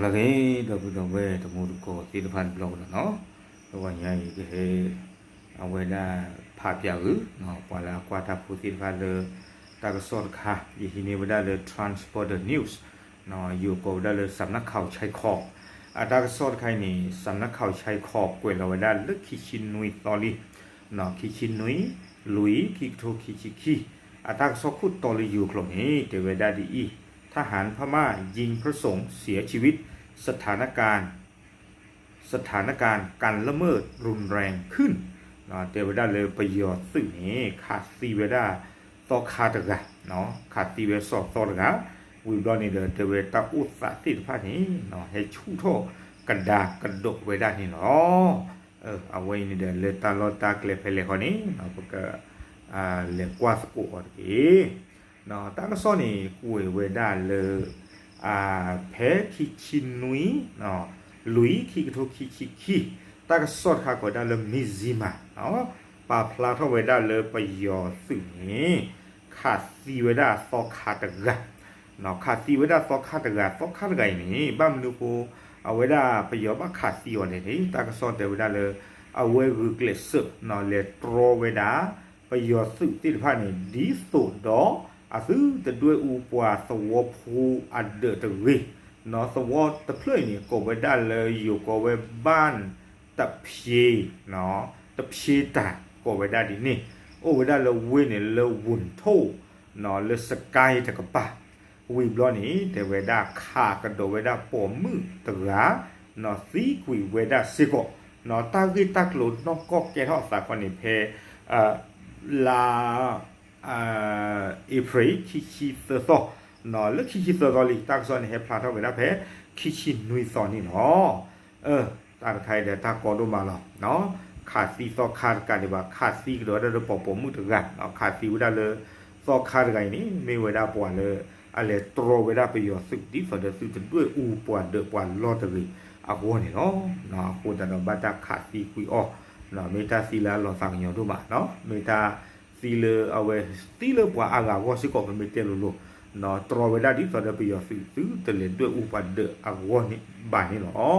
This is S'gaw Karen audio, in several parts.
တၢ်ဂ့ၤ ဒီပုၢ်ဒီဝဲၢ်တံၤသကိးသ့ၣ်တဖၣ်တဘျီကဒီးနီၤ, တဂီၤညါအံၤကဟဲ အဝဲဒၣ်ဖးပၠးအုး ပှၤလၢအကွၢ်တၢ်ဖိသ့ၣ်တဖၣ်လၢ တၢ်ကစီၣ်တခါ ယဟံးန့ၢ်ဝဲဒၣ်လၢ Transporter News ယိၤကိးဝဲဒၣ်လၢ สำนักข่าวชายขอบ အတၢ်ကစီၣ်တခါအံၤန့ၣ် สำนักข่าวชายขอบ ကွဲးလီၤဝဲဒၣ်လၢခံဆံနွံသီလံ ခံဆံနွံ လွံၢ် ခံကထိခံဆံခံ အတၢ်ကစီၣ်ခိၣ်တီလၢယိၤကျိာ်န့ၣ် တဲဝဲဒၣ်ဒ်အံၤ, ทหารพม่ายิงพระสงฆ์เสียชีวิต สถานการณ์ สถานการณ์การละเมิดรุนแรงขึ้น တဲဝဲဒၣ်လၢပယီၤသုးန့ၣ် ခးသံဝဲဒၣ်သီခါတဂၤ, ခးသံဝဲစီၤသီတဂၤ, ဝံၤဘျီန့ၣ်ဒီး တဲဝဲတၢ်အိၣ်သးသ့ၣ်တဖၣ်န့ၣ် ဟဲဆူၣ်ထီၣ်ကဒါကဒိးဝဲဒၣ်န့ၣ်လီၤ. အဝဲအံၤန့ၣ်ဒီး လၢတၢ်လီၢ်တၢ်ကျဲဖဲလဲၣ်ဃီန့ၣ် ပက လဲၤကွၢ်သကိးအီၤတက့ၢ်. တၢ်ကစီၣ်န့ၣ် ကွဲးဝဲဒၣ်လၢ ဖဲခံဆံနွံ လွံၢ် ခံကထိခံဆံခံ တၢ်ကစီၣ်တခါကိးဝဲဒၣ်လၢ Mizzima ပာ်ဖျါထီၣ်ဝဲဒၣ်လၢပယီၤသုးန့ၣ် ခးသံဝဲဒၣ်သီခါတဂၤ, ခးသံဝဲဒၣ်သီခါတဂၤ, သီခါတဂၤအံၤန့ၣ် ဘၣ်မနုၤအဃိ အဝဲဒၣ်ပယီၤဘၣ်ခးသံအီၤလဲၣ်န့ၣ် တၢ်ကစီၣ်တဲဝဲဒၣ်လၢ အဝဲဂုာ်ကျဲးစၢး လဲၤတြီဝဲဒၣ် ပယီၤသုးသ့ၣ်တဖၣ်န့ၣ် ဒ်သိးဒီး အသုတဒွဲၣ်အူပှၤသဝီဖိအဒၢးတဂ့ၤ, သဝီတဖျၢၣ်အံၤန့ၣ် ကိးဝဲဒၣ်လၢယိၤကိးဝဲ บ้านตะเพียน တၢ် ကိးဝဲဒၣ်ဒ်န့ၣ် အိၣ်ဝဲဒၣ်လၢဝ့ၢ်န့ၣ်လၢ ဝုၢ်ထိၣ် လၢစကဲတကပၤ ဝံၤဘျီန့ၣ် တဲဝဲဒၣ်ခးကဒီးဝဲဒၣ်ပိာ်မုၣ်တဂၤ သံကွံာ်ဝဲဒၣ်စ့ၢ်ကီး, တၢ်ဂ့ၢ်တၢ်ကျိၤနီၢ်ကီၢ်ကဲထီၣ်အသးခီန့ၣ် ဖဲ လါ အ့ဖြ့ၣ် ခံဆံသၢသီ, လၢခံဆံသၢသီလံ တၢ်ကစီၣ်န့ၣ် ဟဲဖျါထီၣ်ဝဲဒၣ်ဖဲ ခံဆံနွံသီန့ၣ်လီၤ. တၢ်တခါအံၤဒီးတၢ်ကီဒိၣ်မးလီၤ. ခးသံသီခါတကးဒံးဘၣ် ခးသံကဒီးဝဲဒၣ်လၢပှၤပိာ်မုၣ်တဂၤ, ခးသံဝဲဒၣ်လၢ သီခါတဂၤအံၤန့ၣ် မ့ၢ်ဝဲဒၣ်ပှၤလၢ အလဲၤတြီဝဲဒၣ်ပယီၤသုး ဒ်သိးဒီးသုတဒွဲၣ်အူပှၤဒၢးပှၤလီၢ်တဂ့ၤအဂီၢ်န့ၣ်လီၤ. အဃိသတးဒီးဘၣ်တၢ်ခးသံကွံာ်အီၤ, မ့ၢ်တၢ်သံလၢအလီၤသးကညီၤဒိၣ်မး, မ့ၢ်တၢ်သံလၢအဝဲသံလၢပှၤအါဂၤအဂီၢ်စ့ၢ်ကီး ပမ့ၢ်တဲလိၤလိၤ, တြီဝဲဒၣ်ဒ်သိးဒီးပယီၤသုး သုတလဲၤဒွဲၣ်အူပှၤဒၢးအဂီၢ်န့ၣ်ဘၣ်န့ၣ်လီၤ.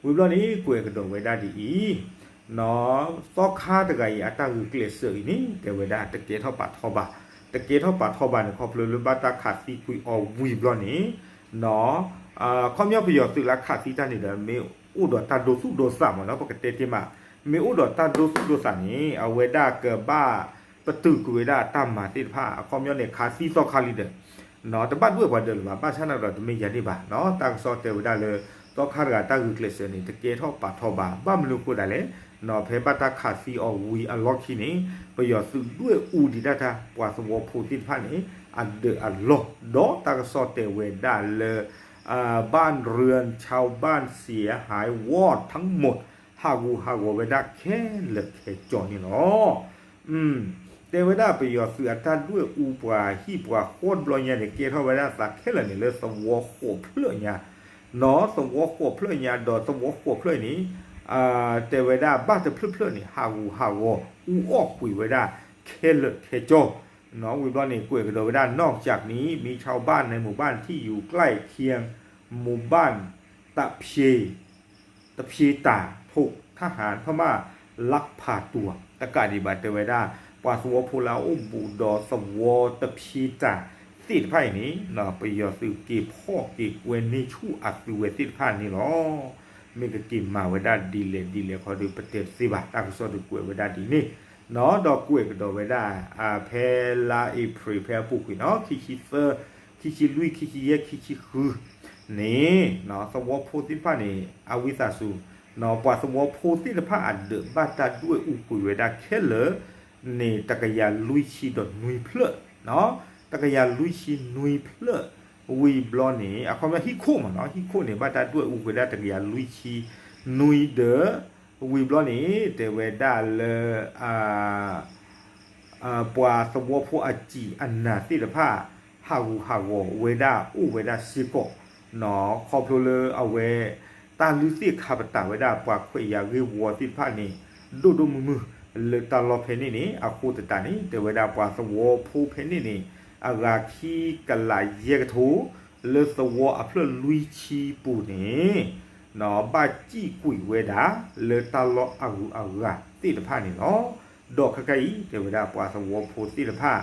ဝံၤဘျီန့ၣ် ကွဲးကဒီးဝဲဒၣ်ဒ်အံၤ, သီခါတဂၤအံၤ အတၢ်ဂုာ်ကျဲးစၢးအံၤန့ၣ် တဲဝဲဒၣ်တကဲထီၣ်ပာ်ထီဘၣ်, တကဲထီၣ်ပာ်ထီဘၣ်န့ၣ် ခီဖျိလၢဘၣ်တၢ်ခးသံကွံာ်အီၤဝံၤဘျီန့ၣ် ခီပညီပယီၤသုးလၢခးသံတၢ်န့ၣ်ဒီး မ့ၢ်အိၣ်ဒီးတၢ်ဒိသူၣ်ဒိသးမ့ၢ်နီၤ ပကတဲတ့ၢ်မး, မ့ၢ်အိၣ်ဒီးတၢ်ဒိသူၣ်ဒိသးန့ၣ် အဝဲဒၣ်ကဘၣ်ပတုာ်ကွံာ်ဝဲဒၣ်အတၢ်မၤသ့ၣ်တဖၣ် အခီပညီန့ၣ် ခးသံသီခါလံဒီး တဘၣ်ဒွဲၣ်ပှၤဒၢးလၢၤဘၣ်, ဘၣ်ဆၣ်န့ၣ်ဒီးတမ့ၢ်ယၤန့ၣ်ဘၣ်, တၢ်ကစီၣ်တဲဝဲဒၣ်လၢ သီခါတဂၤတၢ်ဂုာ်ကျဲးစၢးန့ၣ် တကဲထီၣ်ပာ်ထီဘၣ်, ဘၣ်မနုၤအဃိဒၣ်လဲၣ်, ဖဲဘၣ်တၢ်ခးသံအီၤဝံၤအလီၢ်ခံန့ၣ် ပယီၤသုးဒွဲၣ်အူဒံးဒၣ်တၢ်ပှၤသဝီဖိသ့ၣ်တဖၣ်န့ၣ် အဒၢးအလီၢ်, ဒီးတၢ်ကစီၣ်တဲဝဲဒၣ်လၢ บ้านเรือนชาวบ้านเสียหายวอดทั้งหมด ဟးဂူာ်ဟးဂီၤဝဲဒၣ်ခဲလၢာ်ခဲဆ့န့ၣ်လီၤ. တဲဝဲဒၣ်ပယီၤသုးအတၢ်ဒွဲၣ်အူပှၤဟံၣ်ပှၤဃီတဘျီညါန့ၣ် ကဲထီၣ်ဝဲဒၣ်သးခဲလၢာ်န့ၣ်လၢသဝီဃိးဖျၢၣ်ညါ, သဝီဃိးဖျၢၣ်ညါဒီးသဝီဃိးဖျၢၣ်န့ၣ် တဲဝဲဒၣ်ဘၣ်တဖျၢၣ်ဖျၢၣ်န့ၣ် ဟးဂူာ်ဟးဂီၤ အူအီၣ်ကွံာ်ဝဲဒၣ်ခဲလၢာ်ခဲဆ့, ဝံၤဘျီန့ၣ် ကွဲးကဒီးဝဲဒၣ် นอกจากนี้มีชาวบ้านในหมู่บ้านที่อยู่ใกล้เคียงหมู่บ้านตะเพียน ตะเพียนตา ถูกทหารพม่าลักพาตัว တကးဒံးဘၣ်တဲဝဲဒၣ် ပှၤသဝီဖိလၢအအိၣ်ဘူးဒီးသဝီတဖၠ့တၢ်သ့ၣ်တဖၣ်အံၤန့ၣ် ပယီၤသုးက့ၤဖီၣ်က့ၤကွဲန့ၢ်ဆူၣ်အသုဝဲသ့ၣ်တဖၣ်န့ၣ်လီၤ. မ့ၢ်ကက့ၤမၤဝဲဒၣ်ဒ်လဲၣ်ဒ်လဲၣ်ခီဒီး ပတဲတသ့ဘၣ်, တၢ်ကစီၣ်ဒုးကွဲးဝဲဒၣ်ဒ်န့ၣ်, ဒီးကွဲးကဒီးဝဲဒၣ် ဖဲလါအ့ဖြ့ၣ်ဖဲအပူၤကွံာ်နီၤ ခံဆံသၢ, ခံဆံလွံၢ်, ခံဆံယဲၢ်, ခံဆံဃု န့ၣ် သဝီဖိသ့ၣ်တဖၣ်န့ၣ် အဝံသးစူၤ ပှၤသဝီဖိသ့ၣ်တဖၣ်အဒၢးဘၣ်တၢ်ဒွဲၣ်အူကွံာ်ဝဲဒၣ်ခဲလၢာ်န့ၣ် တကယၤလွံၢ်ဆံဒီးနွံဖျၢၣ်, တကယၤလွံၢ်ဆံနွံဖျၢၣ်, ဝံၤဘျီန့ၣ် အခီပညီဟံၣ်ခိၣ်မ့ၢ်နီၤ ဟံၣ်ခိၣ်န့ၣ် ဘၣ်တၢ်ဒွဲၣ်အူကွံာ်ဝဲဒၣ်တကယၤလွံၢ်ဆံနွံဒီး ဝံၤဘျီန့ၣ် တဲဝဲဒၣ်လၢ ပှၤသဝီဖိအစံာ်အနၢ်သ့ၣ်တဖၣ် ဟးဂူာ်ဟးဂီၤဝဲဒၣ်အိၣ်ဝဲဒၣ်စ့ၢ်ကီး, ခီဖျိလၢအဝဲ တၢ်လုၢ်သ့ၣ်ခါပတာ်ဝဲဒၣ်ပှၤခွဲးယာ်ဂ့ၢ်ဝီသ့ၣ်တဖၣ်န့ၣ် ဒိၣ်ဒိၣ်မုၢ်မုၢ် လၢတၢ်လီၢ်ဖဲန့ၣ်န့ၣ် အဃိသတးန့ၣ် တဲဝဲဒၣ်ပှၤသဝီဖိဖဲန့ၣ်န့ၣ် အဂၤခံကလးယဲၢ်ကထိ လၢသဝီအဖျၢၣ်လွံၢ်ဆံပူၤန့ၣ် ဘၣ်စံၣ်ကွံာ်ဝဲဒၣ် လၢတၢ်လီၢ်အဂုၤအဂၤသ့ၣ်တဖၣ်န့ၣ်လီၤ. ဒီးခဲခါအံၤ တဲဝဲဒၣ်ပှၤသဝီဖိသ့ၣ်တဖၣ်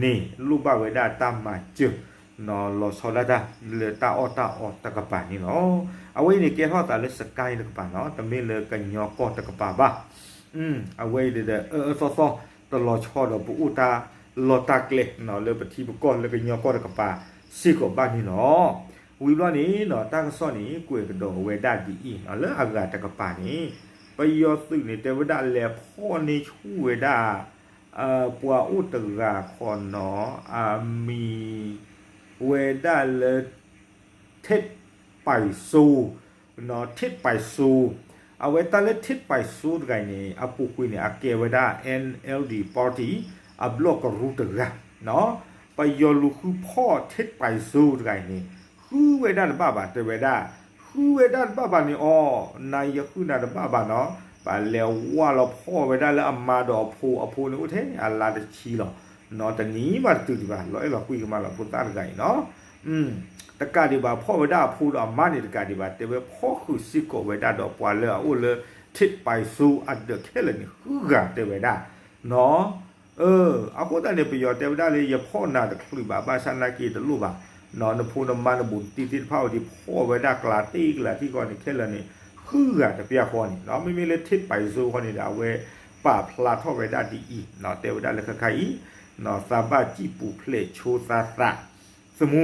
န့ၣ် လိၣ်ဘၣ်ဝဲဒၣ်တၢ်မၤစၢၤ လီၤဆီဒၣ်တၢ်လၢတၢ်အီၣ်တၢ်အီတကပၤန့ၣ်လီၤ. အဝဲအံၤန့ၣ်ကဲထီၣ်သးလၢစကဲတကပၤနီၤ, တမ့ၢ်လၢကညီကီၢ်တကပၤဘၣ်. အဝဲအံၤဒီး အၢအၢသီသီ တလီၤဆီဒီးပအိၣ်တၢ်လီၢ်တၢ်ကျဲ လၢပထံပကီၢ်လၢကညီကီၢ်တကပၤစ့ၢ်ကီးဘၣ်န့ၣ်လီၤ. ဝံၤဘျီန့ၣ် တၢ်ကစီၣ်န့ၣ် ကွဲးကဒီးဝဲဒၣ်ဒ်အံၤ လၢအဂၤတကပၤန့ၣ် ပယီၤသုးန့ၣ် တဲဝဲဒၣ်လဲၤဖီၣ်န့ၢ်ဆူၣ်ဝဲဒၣ် ပှၤအိၣ်တဂၤဃီနီၤ အမံၤဝဲဒၣ်လၢ ထ့းပၢၢ်စိ ထ့းပၢၢ်စိ အဝဲတၢ်လၢထ့းပၢၢ်စိတဂၤအံၤန့ၣ် အပူၤကွံာ်န့ၣ် အကဲဝဲဒၣ် NLD party အဘျီၣ်ကရူၢ်တဂၤ ပယီၤလူၤဃုဖီၣ်ထ့းပၢၢ်စိတဂၤအံၤန့ၣ် ဃုဝဲဒၣ်တဘၣ်ဘၣ် တဲဝဲဒၣ် ဃုဝဲဒၣ်တဘၣ်ဘၣ်န့ၣ်အီၤ နၤယဃုနၤတဘၣ်ဘၣ်နီၤ ပလဲၤဝၢ်လီၤဖီၣ်ဝဲဒၣ်လၢအမါဒီးအဖိ အဖိန့ၣ်အိၣ်ထဲအလါတဆံလီၤ. တနံၤမးတတုၤဒံးဘၣ် လီၤအဲၣ်လီၤကွံကမၣ်လီၤဖိသၣ်တဂၤအံၤနီၤ တကးဒံးဘၣ် ဖီၣ်ဝဲဒၣ်အဖိဒီးအမါန့ၣ်တကးဒံးဘၣ် တဲဝဲဖီၣ်ဃုာ်စ့ၢ်ကီးဝဲဒၣ်ဒီးပှၤလၢအအိၣ်လၢ ထ့းပၢၢ်စိအဒၢးခဲလၢာ်န့ၣ် ဃုဂၤတဲဝဲဒၣ်နီၤ အဃိသတးန့ၣ် ပယီၤတဲဝဲဒၣ်လၢ ယဖီၣ်နၤတချုးဘၣ် ဘၣ်ဆၣ်နာ်က့တလိၣ်ဘၣ်, နဖိနမါနဘူးနတံၢ်သ့ၣ်တဖၣ်အံၤ ဖီၣ်ဝဲဒၣ်ကျးတ့ၢ်ကျးထံၣ်ဃီန့ၣ် ခဲလၢာ်န့ၣ် ဃုဂၤတပျၢ်ဃီန့ၣ် မ့မ့ၢ်လၢထ့းပၢၢ်စိဃီန့ၣ်ဒီး အဝဲပာ်ဖျါထီၣ်ဝဲဒၣ်ဒ်အံၤ တဲဝဲဒၣ်လၢခဲခါအံၤ သးဘၣ်စံၣ်ပူၤဖျဲးဆိသးသးသမူ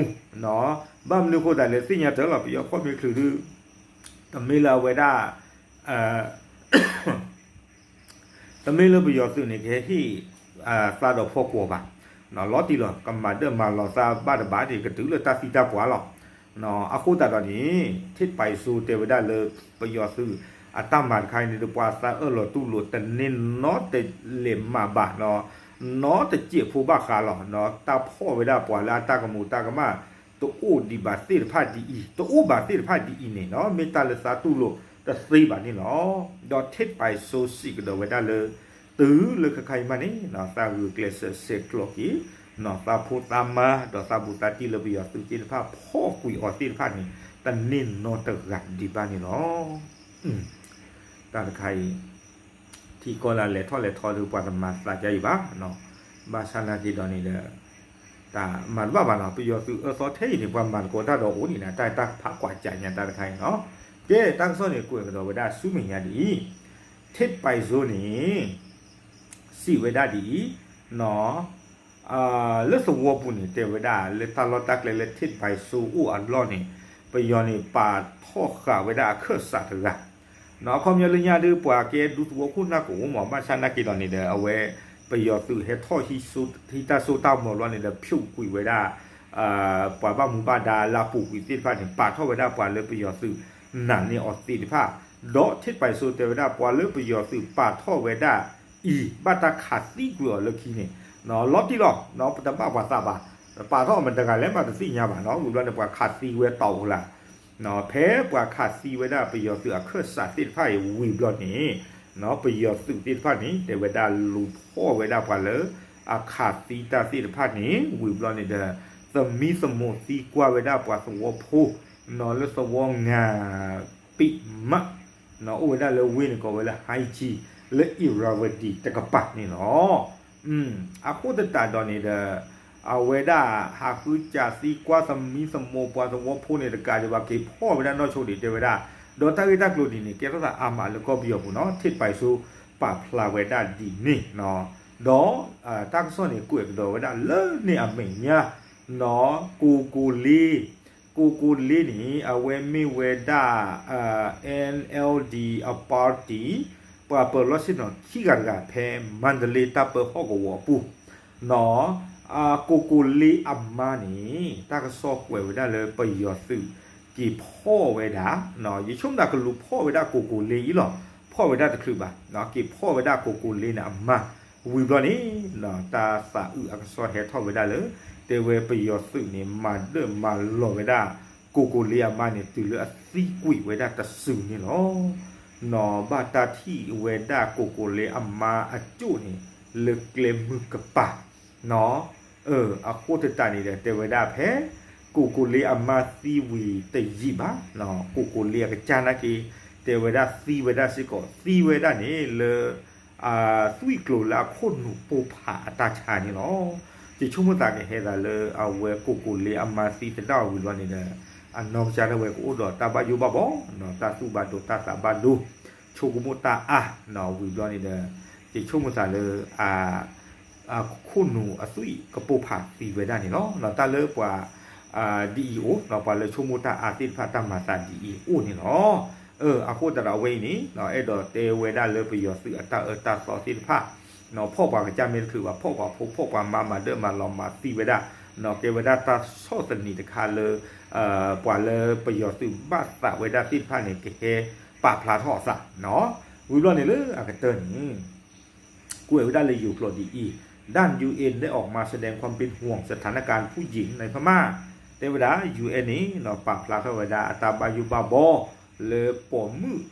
ဘၣ်မနုၤအဃိသတးလဲၣ် သ့ၣ်ညါတၢ်လီၤ ပယီၤကီၢ်မ့ၢ်ချုးဒု တမ့ၢ်လၢအဝဲဒၣ် တမ့ၢ်လၢပယီၤသုးန့ၣ် ကဟဲဟ့ၣ်သးဒီးဖီကွီၤဘၣ်, လီၤတံၢ်လီၤ ကမၤဒၢၣ်မၤလီၤသးဘၣ်တဘၣ်န့ၣ် ကတုၤလၢတၢ်သံတၢ်ပှၢ်လီၤ. အဃိသတးဒီးန့ၣ် ထ့းပၢၢ်စိတဲဝဲဒၣ်လၢ ပယီၤသုးအတၢ်မၤတခါအံၤန့ၣ် ဒီးပှၤသးအၢၣ်လီၤတူၢ်လိာ်တန့ၢ်နီတလဲၤမးဘၣ်နီၤ, နီတစဲးဖိဘၣ်ဃးလီၤ. တၢ်ဖီၣ်ဝဲဒၣ်ပှၤလၢအတၢ်ကမူၤတၢ်ကမၣ် တအိၣ်ဒံးဘၣ်သ့ၣ်တဖၣ်ဒ်အံၤ တအိၣ်ဘၣ်သ့ၣ်တဖၣ်ဒ်အံၤန့ၣ်နီၤ မ့ၢ်တၢ်လၢသးတူၢ်လိာ်တသ့ဘၣ်န့ၣ်လီၤ. ဒီးထ့းပၢၢ်စိစံးကဒီးဝဲဒၣ်လၢ တုၤလၢခဲခါအံၤမးန့ၣ် သးဂုာ်ကျဲးစၢးဆဲးကျိးက့ၤ သးဖိသးမါဒီးသးဘူးသးတံၢ်လၢပယီၤသုးသ့ၣ်တဖၣ်ဖီၣ်ကွံာ်အီၤသ့ၣ်တဖၣ်န့ၣ် တန့ၢ်နီတဂၤဒံးဘၣ်န့ၣ်လီၤ. တၢ်တခါအံၤ ထံကီၢ်လၢလဲၤထီၣ်လဲၤထီဒီးပှၤတမၤသးဒ်အံၤဘၣ်, ဘၣ်ဆၣ်နာ်က့ဒီးန့ၣ်ဒီး တၢ်မၤတဘၣ်ဘၣ်နီၤ ပယီၤသုးအၢသီထဲအံၤန့ၣ် ပှၤမၤသကိးတၢ်ဒီးအိၣ်န့ၣ် တၢ်တၢ်ဖးကွၢ်ကၠးညါတၢ်တခါအံၤနီၤ. ကဲ တၢ်ကစီၣ်န့ၣ် ကွဲးကဒီးဝဲဒၣ်ဆူမဲာ်ညါဒ်အံၤ, ထ့းပၢၢ်စိန့ၣ် စံးဝဲဒၣ်ဒ်အံၤ လၢသဝီပူၤန့ၣ် တဲဝဲဒၣ် လၢတၢ်လီၢ်တၢ်ကျဲလၢထ့းပၢၢ်စိအိၣ်အလီၢ်န့ၣ် ပယီၤန့ၣ် ပာ်ထီၣ်ဃာ်ဝဲဒၣ်အခၢၣ်စးတဂၤ အခီပညီလၢညါဒီး ပှၤကဲဒူသဝီခိၣ်နၢ်ကအိၣ်မး ဘၣ်ဆၣ်နာ်က့ဒီးန့ၣ်ဒီး အဝဲ ပယီၤသုးဟဲထီၣ်ဟံးတၢ်စိတၢ်ကမီၤဘျီန့ၣ်ဒီး ဖျိးကွံာ်ဝဲဒၣ် ပှၤဘၣ်မူဘၣ်ဒါလၢအပူၤကွံာ်သ့ၣ်တဖၣ်န့ၣ် ပာ်ထီၣ်ဝဲဒၣ်ပှၤလၢပယီၤသုးနာ်န့ၢ်အီၤသ့ၣ်တဖၣ်, ဒီးထ့းပၢၢ်စိတဲဝဲဒၣ် ပှၤလၢပယီၤသုးပာ်ထီၣ်ဝဲဒၣ်အံၤ ဘၣ်တၢ်ခးသံကွံာ်အီၤလၢခံန့ၣ် လီၤတံၢ်လီၤ ပတဘၣ်ပှၤသးဘၣ်, ပာ်ထီၣ်မတၤတဂၤလဲၣ်မးတသ့ၣ်ညါဘၣ်နီၤ, ဝံၤဘျီန့ၣ် ပှၤခးသံဝဲတီၢ်အိၣ်လၢ ဖဲပှၤခးသံဝဲဒၣ်ပယီၤသုးအခၢၣ်စးသ့ၣ်တဖၣ်အံၤဝံၤဘျီန့ၣ် ပယီၤသုးသ့ၣ်တဖၣ်န့ၣ် တဲဝဲဒၣ်လူၤဖီၣ်ဝဲဒၣ်ပှၤလၢ အခးသံတၢ်သ့ၣ်တဖၣ်န့ၣ် ဝံၤဘျီန့ၣ်ဒီး သမံသမိးသံကွၢ်ဝဲဒၣ်ပှၤသဝီဖိ လၢသဝီငၤပံးမး အိၣ်ဝဲဒၣ်လၢဝ့ၢ်န့ၣ်ကိးဝဲလၢ ဟဲကံ လၢ Irrawaddy တကပၤန့ၣ်လီၤ. အဃိသတးဒီးန့ၣ်ဒီး အဝဲဒၣ်ဟးဃုစးသံကွၢ်သမံသမိးပှၤသဝီဖိန့ၣ်တကးဒံးဘၣ် က့ၤဖီၣ်ဝဲဒၣ်နီၢ်ဆိဒံးတဲဝဲဒၣ်, ဒီးတၢ်ဂ့ၢ်တၢ်ကျိၤဒ်န့ၣ် ကဲထီၣ်သးအါမးလၢကီၢ်ပယီၤပူၤနီၤ, ထ့းပၢၢ်စိပာ်ဖျါဝဲဒၣ်ဒ်န့ၣ်, ဒီးတၢ်ကစီၣ်န့ၣ် ကွဲးကဒီးဝဲဒၣ်လၢန့ၣ်အမဲာ်ညါ ကိးကိးလ့ ကိးကိးလ့န့ၣ် အဝဲမ့ၢ်ဝဲဒၣ် NLD အ party ပှၤပၢၤလီၢ်ဆ့ၣ်နီၤခံဂၤတဂၤဖဲ မါဒလ့တၢ်ပၢဟီၣ်ကဝီၤအပူၤ ကိးကိးလ့အမါန့ၣ် တၢ်ကစီၣ်ကွဲးဝဲဒၣ်လၢပယီၤသုး က့ၤဖီၣ်ဝဲဒၣ်, ယဆိကမိၣ်ကလူၤဖီၣ်ဝဲဒၣ်ကိးကိးလ့အံၤလီၤ, ဖီၣ်ဝဲဒၣ်တချုးဘၣ်, က့ၤဖီၣ်ဝဲဒၣ်ကိးကိးလ့န့ၣ်အမါ ဝံၤဘျီန့ၣ် တၢ်သးအုးအကစီၣ်ဟဲထီၣ်ဝဲဒၣ်လၢ တဲဝဲပယီၤသုးန့ၣ် မၤဒၢၣ်မၤလီၤဝဲဒၣ် ကိးကိးလ့အမါန့ၣ် တုၤလၢအသံကွံာ်ဝဲဒၣ်တစုန့ၣ်လီၤ. နီၢ်ဘၣ်တၢ်ထံၣ်ဝဲဒၣ်ကိးကိးလ့အမါအကၠိၣ်န့ၣ် လၢကျဲမုၢ်ကပၤ နီၢ် အဃိသတးန့ၣ်ဒီး တဲဝဲဒၣ်ဖဲ ကိၣ်ကိၣ်လ့အမါသံဝံၤတယံာ်ဘၣ်, ကိၣ်ကိၣ်လ့အကစၢ်နာ်က့ တဲဝဲဒၣ်သံဝဲဒၣ်စ့ၢ်ကီး သံဝဲဒၣ်န့ၣ်လၢ သွံၣ်ကျိၤလၢအခိၣ်နူာ်ပိၢ်ဖးအတၢ်ဆါန့ၣ်လီၤ. ယဆိကမိၣ်သးကဟဲသးလၢအဝဲကိၣ်ကိၣ်လ့အမါသံသဒၣ်ဝံၤဘျီန့ၣ်ဒီး အနီၢ်ကစၢ်ဒၣ်ဝဲကအိၣ်ဒီးတၢ်ဘၣ်ယိၣ်ဘၣ်ဘီ, တၢ်သူၣ်ဘၣ်ဒိတၢ်သးဘၣ်ဒိ, ဆိကမိၣ်တၢ်အါ, ဝံၤဘျီန့ၣ်ဒီး ယဆိကမိၣ်သးလၢ အခိၣ်နူာ်အသွံၣ်ကပိၢ်ဖးသံဝဲဒၣ်န့ၣ်လီၤ. တၢ်လၢပှၤ ဒ်အံၤအိၣ်, ပှၤလၢဆိကမိၣ်တၢ်အါသ့ၣ်တဖၣ်တၢ်မၤသးဒ်အံၤအိၣ်န့ၣ်လီၤ. အဃိသတးဒီးအဝဲအံၤန့ၣ် အဲၣ်ဒိးတဲဝဲဒၣ်လၢပယီၤသုးအတၢ်အၢတၢ်သီသ့ၣ်တဖၣ်, ဖီၣ်ပှၤကစၢ်မ့ၢ်တချုးဘၣ် ဖီၣ်ပှၤဖိဖီၣ်ပှၤမါ မၤဒၢမၤလီၤမၤသံဝဲဒၣ်, ကဲဝဲဒၣ်တၢ်ဆီၣ်သနံးတခါလၢ ပှၤလၢပယီၤသုးဘၣ်သးဝဲဒၣ်သ့ၣ်တဖၣ်န့ၣ် ကဟဲပာ်ဖျါထီၣ်အသး, ဝံၤဘျီန့ၣ်လၢအကတၢၢ်န့ၣ် ကွဲးဝဲဒၣ်လၢယိၤကျိာ်ဒ်အံၤ, ด้าน ยูเอ็น ได้ออกมาแสดงความเป็นห่วงสถานการณ์ผู้หญิงในพม่า တဲဝဲဒၣ် ယူၣ်အ့ၣ်န့ၣ် ပာ်ဖျါထီၣ်ဝဲဒၣ်အတၢ်ဘၣ်ယိၣ်ဘၣ်ဘီ လၢပိာ်မုၣ်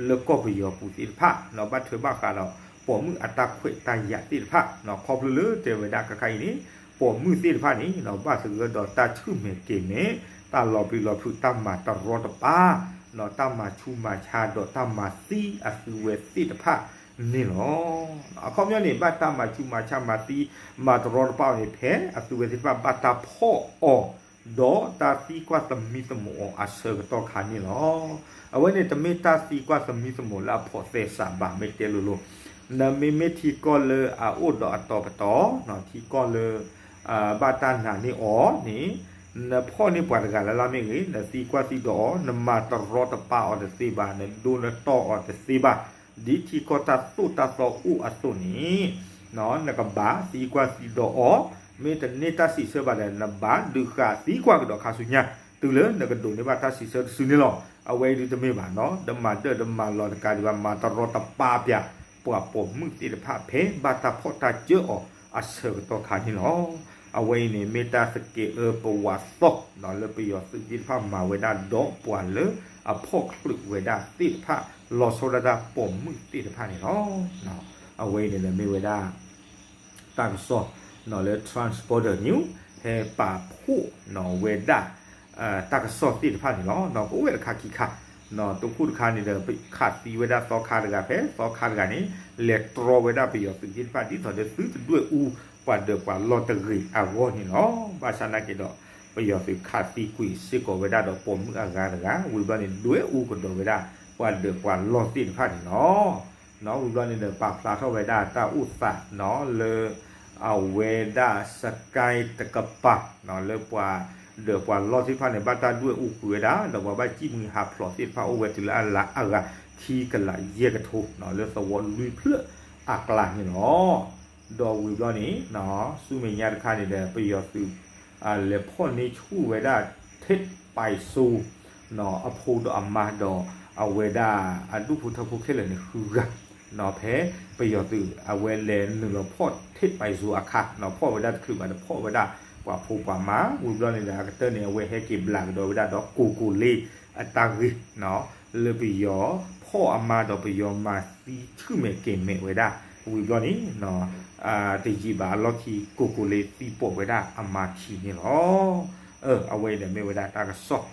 လၢကီၢ်ပယီၤပူၤသ့ၣ်တဖၣ် ဘၣ်ထွဲဘၣ်ဃးဒီး ပိာ်မုၣ်အတၢ်ခွဲးတၢ်ယာ်သ့ၣ်တဖၣ်, ခီဖျိလၢတဲဝဲဒၣ်ခဲခါအံၤန့ၣ် ပိာ်မုၣ်သ့ၣ်တဖၣ်န့ၣ် ဘၣ်သဂၢၢ်ဒီးတၢ်ဆူၣ်မဲာ်ကဲၤမဲာ်, တၢ်လီၤပျံၤလီၤဖုး တၢ်မၤတရီတပါ, တၢ်မၤဆူးမၤဆါဒီးတၢ်မၤသံအသုဝဲသ့ၣ်တဖၣ်န့ၣ်လီၤ. အခီပညီန့ၣ် ဘၣ်တၢ်မၤဆူးမၤဆါမၤသံ မၤတရီတပါအီၤန့ၣ် ဖဲအသုဝဲသ့ၣ်တဖၣ် ဘၣ်တၢ်ဖီၣ်အီၤ ဒီးတၢ်သံကွၢ်သမံသမိးအီၤအဆၢကတီၢ်ခါန့ၣ်လီၤ. အဝဲန့ၣ်တမ့ၢ်တၢ်သံကွၢ်သမံသမိးလၢအဖိးသဲစးဘၣ် မ့ၢ်တဲလိၤလိၤ, နမ့မ့ၢ်ထံကီၢ်လၢအအိၣ်ဒီးအတီၤပတီၤ, ထံကီၢ်လၢ ဘၣ်တၢ်နာ်န့ၢ်အီၤန့ၣ် နဖီၣ်န့ၢ်ပှၤတဂၤလၢ်လၢ်မ့ၢ်ဂ့ၤ, နသံကွၢ်သံဒိးအီၤ, နမၤတရီတပါအီၤတသ့ဘၣ်, နဒိနတီၢ်အီၤတသ့ဘၣ်, ဒ်ထံကီၢ်တၢ်သိၣ်တၢ်သီအိၣ်အသိးန့ၣ် နကဘၣ်သံကွၢ်သံဒိးအီၤ, မ့ၢ်တန့ၢ်တၢ်စံးဆၢဘၣ်ဒီး နဘၣ်ဒုးဃာ်သံကွၢ်ကဒီးခါဆူညါ တုၤလၢနကဒိးန့ၢ်ဘၣ်တၢ်စံးဆၢတစုန့ၣ်လီၤ. အဝဲအံၤဒုးတမ့ၢ်ဘၣ်နီၤ, တမၤဒၢၣ်တမၤလီၤတကးဒံးဘၣ် မၤတရီတပါပၠး ပှၤပိာ်မုၣ်သ့ၣ်တဖၣ် ဖဲဘၣ်တၢ်ဖီၣ်တၢ်စၢအီၤအဆၢကတီၢ်ခါန့ၣ်လီၤ. အဝဲအံၤန့ၣ် မ့ၢ်တၢ်သကဲးအၢပဝးသီ လၢပယီၤသုးသ့ၣ်တဖၣ်မၤဝဲဒၣ်ဒီး ပှၤလၢအဖီၣ်ချုးဝဲဒၣ်သ့ၣ်တဖၣ် လီၤဆီဒၣ်တၢ်ပိာ်မုၣ်သ့ၣ်တဖၣ်န့ၣ်လီၤ. အဝဲအံၤန့ၣ်ဒီးမ့ၢ်ဝဲဒၣ် တၢ်ကစီၣ် လၢ Transporter News ဟဲပာ်ဖှိၣ်ဝဲဒၣ် တၢ်ကစီၣ်သ့ၣ်တဖၣ်န့ၣ်လီၤ. ကအိၣ်ဝဲတခါခံခါ, တခိၣ်တခါန့ၣ်ဒီး ခးသံဝဲဒၣ်သီခါတဂၤဖဲ သီခါတဂၤန့ၣ် လဲၤတြီဝဲဒၣ်ပယီၤသုးသ့ၣ်တဖၣ် ဒ်သိးဒီးသုတဒွဲၣ်အူပှၤဒၢးပှၤလီၢ်တဂ့ၤအဂီၢ်န့ၣ်လီၤ. ဘၣ်ဆၣ်နာ်က့ဒီး ပယီၤသုးခးသံကွံာ်စ့ၢ်ကီးဝဲဒၣ်ဒီးပိာ်မုၣ်အဂၤတဂၤ ဝံၤဘျီန့ၣ် ဒွဲၣ်အူကဒီးဝဲဒၣ် ပှၤဒၢးပှၤလီၢ်သ့ၣ်တဖၣ်န့ၣ်လီၤ. ဝံၤဘျီန့ၣ်ဒီး ပာ်ဖျါထီၣ်ဝဲဒၣ်တၢ်အိၣ်သးလၢ အဝဲဒၣ် စကဲတကပၤ လၢပှၤဒၢးပှၤလီၢ်သ့ၣ်တဖၣ်န့ၣ် ဘၣ်တၢ်ဒွဲၣ်အူကွံာ်ဝဲဒၣ် ဒီးပှၤဘၣ်စံၣ်မှံဟးဖျိးသ့ၣ်တဖၣ်အိၣ်ဝဲတုၤလၢအလၢအဂၤ ခံကလးယဲၢ်ကထိ လၢသဝီလွံၢ်ဖျၢၣ်အကျါန့ၣ်လီၤ. ဒီးဝံၤဘျီန့ၣ် ဆူမဲာ်ညါတခါန့ၣ်ဒီး ပယီၤသုး လဲၤဖီၣ်န့ၢ်ဆူၣ်ဝဲဒၣ် ထ့းပၢၢ်စိ အဖိဒီးအမါဒီး အဝဲဒၣ်အဒူၣ်ဖိထၢဖိခဲလၢာ်န့ၣ်ဃုဂၤ ဖဲပယီၤသုးအဝဲလဲၤနုာ်လီၤဖီၣ်ထ့းပၢၢ်စိအခါ ဖီၣ်ဝဲဒၣ်တချုးဘၣ်ဒီးဖီၣ်ဝဲဒၣ်ပှၤဖိပှၤမါ ဝံၤဘျီန့ၣ်ဒီး အကတၢၢ်န့ၣ် အဝဲဟဲက့ၤဘျးကဒီးဝဲဒၣ်ဒီးကိၢ်ကိၢ်လ့အတၢ်ဂ့ၢ် လၢပယီၤဖီၣ်အမါဒီးပယီၤမၤသံဆူၣ်မဲာ်ကဲၤမဲာ်ဝဲဒၣ် ဝံၤဘျီန့ၣ် တယံာ်ဘၣ်အလီၢ်ခံ ကိၢ်ကိၢ်လ့သံပိာ်ဝဲဒၣ်အမါခံန့ၣ်လီၤ. အဝဲအံၤဒီးမ့ၢ်ဝဲဒၣ်တၢ်ကစီၣ်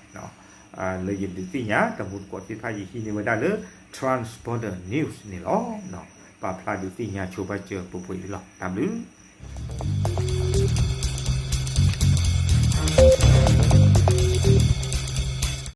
လၢယဒုးသ့ၣ်ညါ တမူတကိးသ့ၣ်တဖၣ် ယဟံးန့ၢ်ဝဲဒၣ်လၢ Transporter News န့ၣ်လီၤ. ပာ်ဖျါဒုးသ့ၣ်ညါဆိပာ်စၢၤပှဲၤပှဲၤအံၤလီၤ. တၢ်ဘျုး